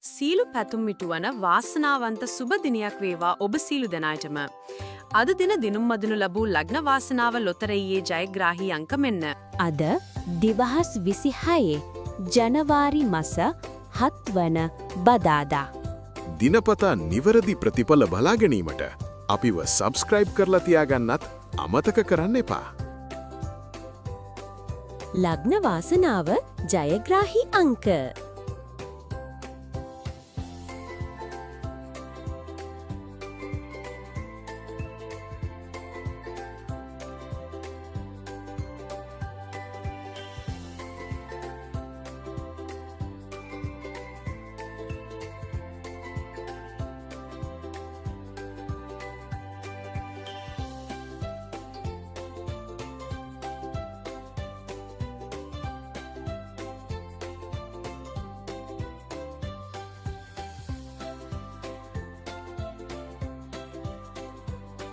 සියලු පැතුම් ඉටුවන වාසනාවන්ත සුබ දිනයක් වේවා ඔබ සියලු දෙනාටම. අද දින දිනුම් මදිනු ලැබූ ලග්න වාසනාව ලොතරැයියේ ජයග්‍රාහී අංක මෙන්න. අද 2026 ජනවාරි මස 7 වන බදාදා. දිනපතා නිවැරදි ප්‍රතිඵල බලා ගැනීමට අපිව සබ්ස්ක්‍රයිබ් කරලා තියාගන්නත් අමතක කරන්න එපා. ලග්න වාසනාව ජයග්‍රාහී අංක.